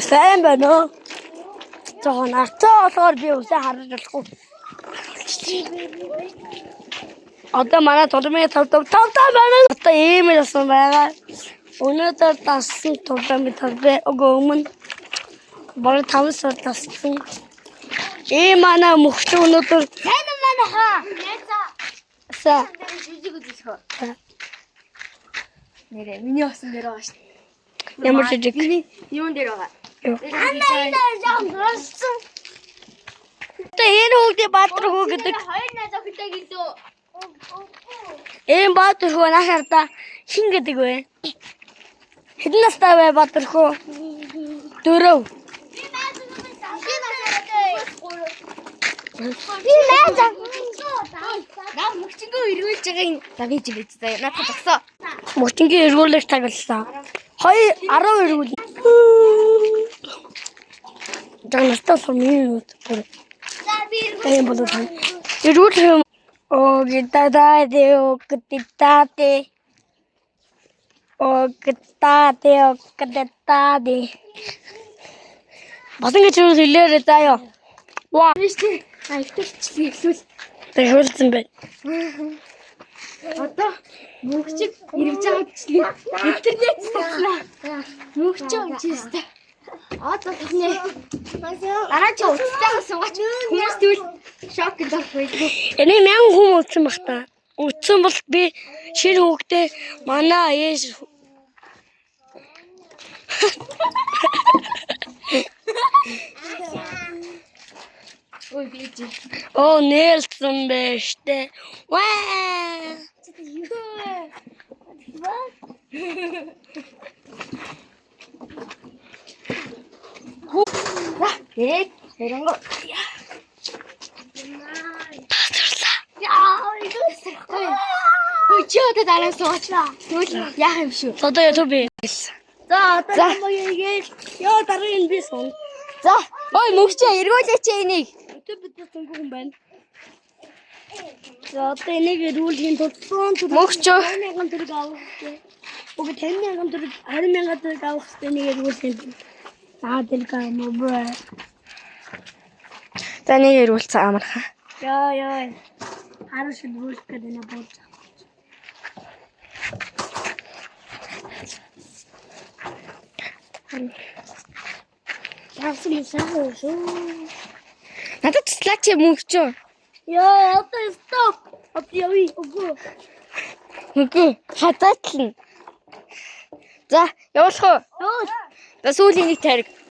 Сайн байна уу? Жохон арцаа болохоор би үсээ харж болохгүй. Одоо манай тулмын тав тав тав тав байна. Одоо ийм л болсон байгаа. Өнөөдөр дассан тулмын тавбэ. Үгүй өмнө бараг 5 сар дассан. Ийм манай мөхч өнөөдөр Сайн уу манайхаа? Найзаа. са Жижиг үзүүлэх үү? Нэрээ миний усан дээр байгаа шүү. Ямар жижиг? Миний юун дээр байгаа? Юу? Ана энэ болсон. Одоо энэ хүүхдээ Баатар хүү гэдэг. Хоёр найз охинтой гэлөө. Энэ Баатар хүү нааш хардаа хин гэдэг вэ? Хэдэн настай вэ Баатар хүү? 4. Би найз Би найз. Наа мөгчөнгөө эргүүлж байгаа юм. За би чи бич заяа. Надад зогсоо. Мөчингийн эргүүлэх цаг боллоо. 2 10 эргүүл. За настай болохоор миний нүд бүр За би эргүүл. юм болов тань. Эргүүлэх юм. Оо гитада де о гитада де. О гитада де о гитада де. Бас ингэж юу хэлээрэй заяа. Ваа. Биш тий. А ихтэй эхлүүл. Тэгүүлсэн байна. Одоо мөгчиг эргэж байгаа бичлэг интернет татлаа. Мөгчөө унчээстэй. Одоо тахны дараа чи уцтайгаа суугач хүмүүс тэгвэл шок гэдэг байдаг. Эний мянган хүн үлдсэн баг та. Үлдсэн бол би шинэ хүүхдээ манай ээж Ой би чи. Оо нээлтсэн бэ штэ. Ваа. Юу вэ? За, нэрээ хэрэнгөө. Тасарлаа. Яа, энэ сарахгүй. Ой чи одоо дараа суугач. Тэгвэл яах юм шүү. Одоо YouTube. За одоо За. хийгээл. Йоо дараа нь би сон. За, ой мөгчөө эргүүлээч энийг. YouTube бид цөнгөн хүн байна. За одоо энийг эргүүлэхийн тулд 100 төгрөг Мөгчөө. 50,000 төгрөг авах хэрэгтэй. Үгүй 50,000 төгрөг 20,000 төгрөг авах хэрэгтэй энийг эргүүлэхийн тулд. За дэлга мобай. За нэг эргүүлсэн амархан. Яа яа. Харин шилбүүлэх гэдэг нэ бууж. Яасан юм сайхан шүү. Надад туслаач мөнгөчөө. Яа, одоо стоп. Одоо явъя. Үгүй. Үгүй, хазаатлна. За, явуулах уу? Йоо. За сүүлийн нэг тариг.